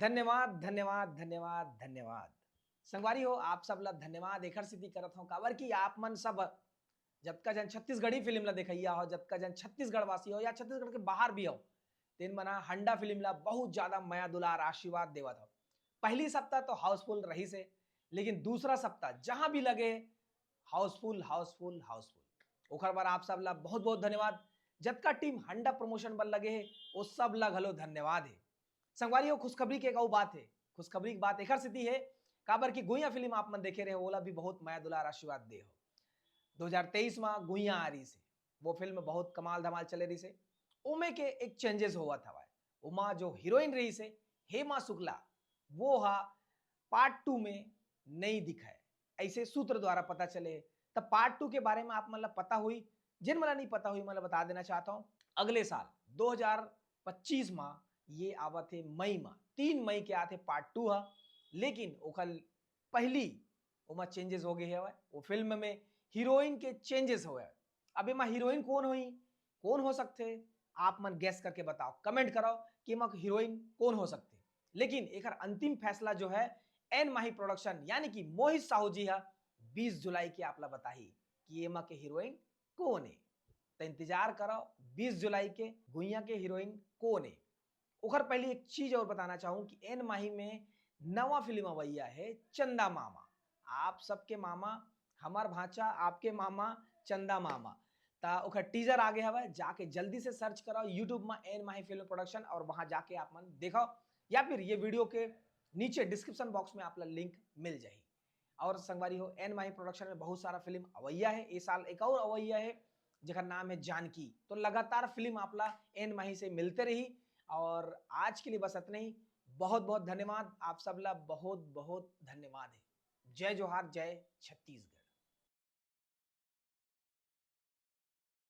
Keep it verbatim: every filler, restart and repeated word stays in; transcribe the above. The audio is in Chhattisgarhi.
धन्यवाद, धन्यवाद, धन्यवाद, धन्यवाद। संगवारी हो, आप सब ला धन्यवाद एखर सेती करत हौं, काबर कि आप मन सब जतका जन छत्तीसगढ़ी फिल्म ला देखइया हो, जतका जन छत्तीसगढ़ वासी हो या छत्तीसगढ़ के बाहर भी हो, तेन मन ह हंडा फिल्म ला बहुत ज्यादा मया दुलार आशीर्वाद देवत हो। पहली सप्ताह तो हाउसफुल रहिस हे, लेकिन दूसरा सप्ताह जहां भी लगे, हाउसफुल, हाउसफुल, हाउसफुल। ओखर बर आप सब ला बहुत बहुत धन्यवाद। जतका टीम हंडा प्रमोशन बर लगे हे, वो सब ला घलो धन्यवाद हे। संगवारी हो, खुशखबरी के एक अउ बात हे। खुशखबरी के बात एखर सेती हे, काबर कि गुइया फिल्म आप मन देखे रहे, ओला भी बहुत मया दुलार आशीर्वाद दे हो। दो हज़ार तेईस मा गुइया आ रही से, वो फिल्म बहुत कमाल धमाल चले रही से। ओमे के एक चेंजेस होवत हवय। ओमा जो हीरोइन रही से हेमा शुक्ला, वो हा पार्ट टू में नहीं दिखाए, ऐसे सूत्र द्वारा पता चले। तब पार्ट टू के बारे में आप मन ला पता हुई, जिन मन ला नहीं पता हुई, मैं बता देना चाहता हूँ, अगले साल दो हज़ार पच्चीस मा ये आवत हे मई मा, तीन मई के आथे पार्ट टू हा। लेकिन ओखर पहली ओमा चेंजेस हो गए हवय, वो फिल्म में हीरोइन के चेंजेस होवय। अब एमा हीरोइन कौन होही, कौन हो सकथे, आप मन गेस करके बताओ, कमेंट करो कि एमा हीरोइन कौन हो सकथे। लेकिन एकर अंतिम फैसला जो है एन माही प्रोडक्शन यानी कि मोहित साहू जी हा बीस जुलाई के आप ला बताही कि एमा के हीरोइन कौन है। तो इंतजार करो बीस जुलाई के गुइया के हीरोइन कौन है। ओकर पहले एक चीज और बताना चाहूँ कि एन माही में नवा फिल्म अवैया है चंदा मामा, आप सबके मामा, हमार भांचा, आपके मामा, चंदा मामा। ता ओकर टीजर आगे हवय, जाके जल्दी से सर्च करो यूट्यूब में एन माही फिल्म प्रोडक्शन और वहां जाके आप मन देखो, या फिर ये वीडियो के नीचे डिस्क्रिप्शन बॉक्स में आप ला लिंक मिल जाही। और संगवारी हो, एन माही प्रोडक्शन में बहुत सारा फिल्म अवैया है। ये साल एक और अवैया है जेकर नाम है जानकी। तो लगातार फिल्म आप ला एन माही से मिलते रही। और आज के लिए बस इतना ही। बहुत बहुत धन्यवाद आप सब ला, बहुत बहुत धन्यवाद है। जय जोहार, जय छत्तीसगढ़।